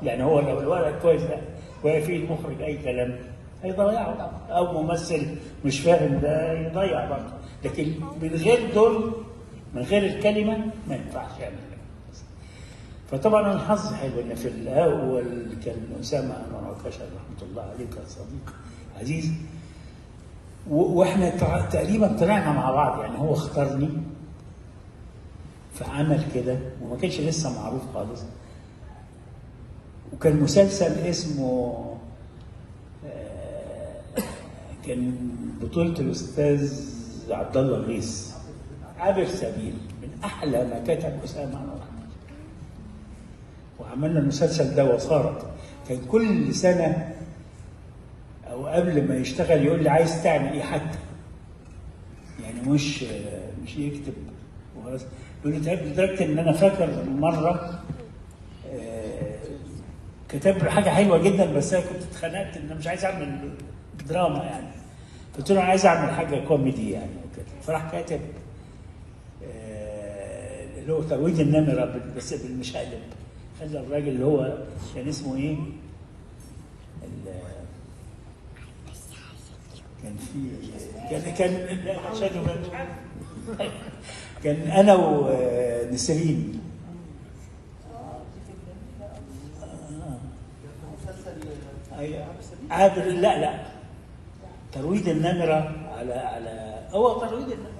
يعني هو لو الورق كويس ده وفيه المخرج اي كلام هيضيعه، او ممثل مش فاهم ده يضيع برضه. لكن من غير دول، من غير الكلمة ما ينفعش يعمل كده. فطبعا الحظ حلو ان في الاول كان اسامة انور عكاشة رحمه الله عليه كان صديق عزيز، واحنا تقريبا طلعنا مع بعض، يعني هو اختارني فعمل كده وما كانش لسه معروف خالص. وكان مسلسل اسمه كان بطولة الأستاذ عبد الله غيث، عابر سبيل، من أحلى ما كتب أسامة أنور. وعملنا المسلسل ده وصارت كان كل سنة أو قبل ما يشتغل يقول لي عايز تعمل إيه حتى، يعني مش يكتب وخلاص، يقول لي تعبت. لدرجة إن أنا فاكر مرة كتب له حاجة حلوة جدا، بس أنا كنت اتخنقت إن أنا مش عايز أعمل دراما يعني، قلت له أنا عايز أعمل حاجة كوميدي يعني وكده. فراح كاتب اللي هو ترويج النمرة بس بالمشقلب، خلى الراجل اللي هو كان اسمه إيه؟ كان في كان كان أنا ونسرين عابر، لا لا ترويج النمرة على هو ترويج النمرة.